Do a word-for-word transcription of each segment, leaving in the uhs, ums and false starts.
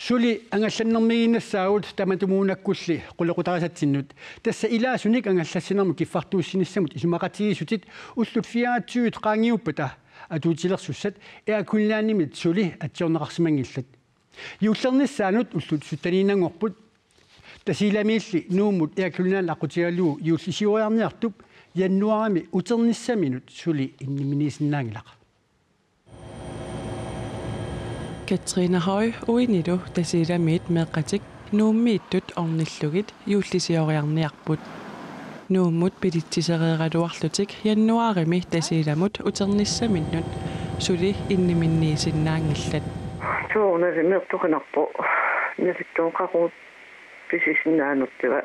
Suli angallannermiiginnassaagut tamatumuunnakkulli qulequtarisatsinnut. Tassa ilaasunik angallassinermut kiffartuussinissamut isumaqatigiissutit ullut fireogtyve qaangiuppata atuutilersussat Air Greenlandimit suli atsiorneqarsimanngillat. Juullernissaanut ullut sytteniinnanngorput. Tasiilamiilli Nuummut Air Greenland aqqutigalugu juullisioriarniartup januaarimi uternissaminut suli inniminniisinnaanngilaq. Katrine Høegh uinilu Tasiilamiit meeqqatik Nuummiittut ornillugit juullisioriarniarput. Nuummut bilitsisereeraluarlutik januaarimi Tasiilamut uternissaminnut suli inniminniisinnaanngillat. Tuunalimmertuqinarpoq nalittuun qaqugu pisisinnaanertiga.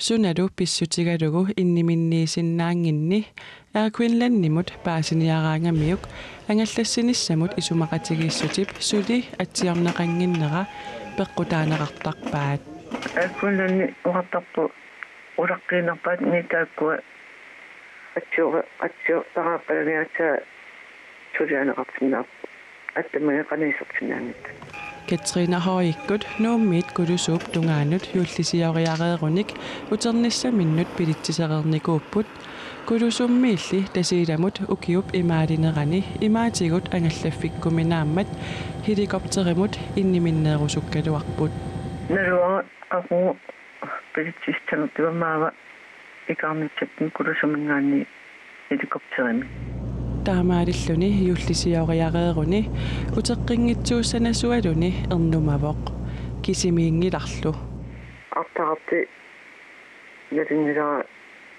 Sunalu pissutigalugu inniminniisinnaannginni Air Greenlandimut paasiniaraangamiuk angallassinissamut isumaqatigiissutip suli atsiorneqannginnera peqqutaaneqartarpaat. Air Greenlandi oqartarpoq ulaqqiinnarpaat ni taakkua atsior-, atsiortaraappalangiaatsaa sulianeqarsinnaapput. Attamagi qaniisertinnaanngitsoq. Katrine Høeghkkut Nuummiit Kulusuup tungaanut juullisioriareerunik uternissaminnut bilitsisereernikuupput. Kulusummiilli Tasiilamut ukiup imaalinerani imaatigut angallaffikkuminaammat helikopterimut inniminneerusukkaluarput. Naluara qaqugu bilitsissanertiga maava ikaarnitsakkit Kulusuminngaanniit helikopterimi. Taamaalilluni juullisioriareeruni uteqqinngitsuussanasualuni ernumavoq. Kisimiinngilarlu. Artaqarti nalunngilara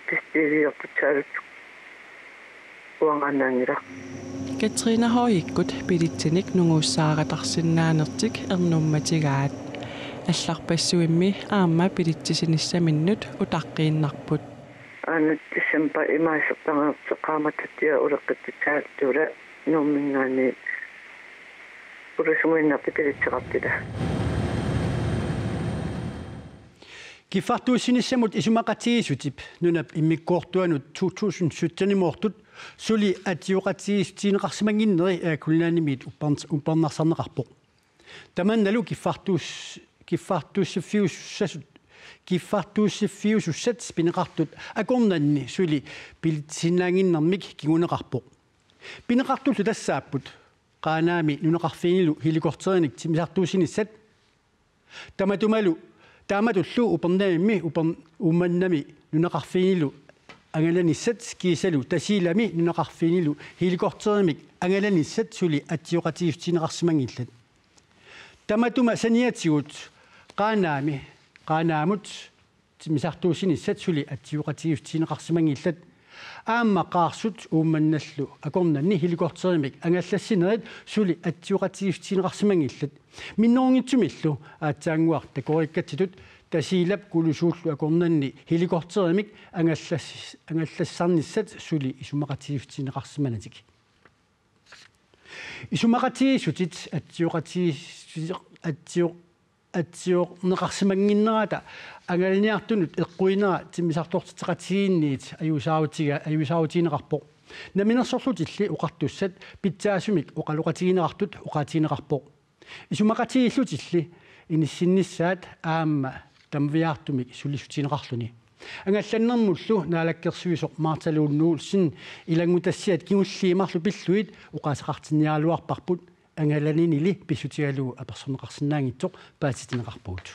pissutigiortussaallutik uangaannaanngilaq. Katrine Høeghkkut bilitsinik nunguussaaratarsinnaanertik ernummatigaat. Allarpassuimmi aamma bilitsisinissaminut utaqqiinnarput. Aana december imaasertaqarnertik qaammatattia uleqqittussaalluni Nuumminngaanniit Kulusumiinnartik bilitseqartita. Kiffartuussinissamut isumaqatigiissutip nunap immikkoortuanut to tusind syttenimoortut suli atsioqatigiissutigineqarsimannginneri Air Greenlandimiit upperns-, uppernarsarneqarpoq. Tamannalu kiffartuus-, kiffartuussiffiusussasut, kiffartuussiffiusussat pineqartut akornanni suli bilitsisinnaannginnermik kinguneqarpoq. Pineqartullu tassaapput Qaanaami nunaqarfiinilu helikopterinik timmisartuussinissat. Tamatumalu, taamatullu Upernavimmi Upern-, Uummannami nunaqarfiinilu angalanissat kiisalu Tasiilami nunaqarfiinilu helikopterimik angalanissat suli atsioqatigiissutigineqarsimanngillat. Tamatuma saniatigut Qaanaami, Qaanaamut timmisartuussinissat suli atsioqatigiissutigineqarsimanngillat. Aamma Qaarsut Uummannallu akornanni helikopterimik angallassinerit suli atsioqatigiissutigineqarsimanngillat. Minnerunngitsumillu aatsaannguaq takoriikkatsitut Tasiilap Kulusuullu akornanni helikopterimik angallas-, angallassarnissat suli isumaqatigiissutigineqarsimanatik. Isumaqatigiissutit atsioqatigiissuti-, atsio-, atsiorneqarsimannginnerata angalaniartunut eqquinnera timmisartortitseqatigiinniit ajuusaarutiga-, ajuusaarutigineqarpoq. Namminersorlutilli oqartussat pitsaasumik oqaloqatigineqartut oqaatigineqarpoq. Isumaqatigiillutilli inissinnissaat aamma tamaviaartumik sulissutigineqarluni. Angallannermullu naalakkersuisoq Martha Lund Olsen ilanngutassiat kingulliit marluk pillugit oqaaseqartinniaraluarparput, angalaninili pissutigalugu apersorneqarsinnaanngitsoq paasititsineqarpugut.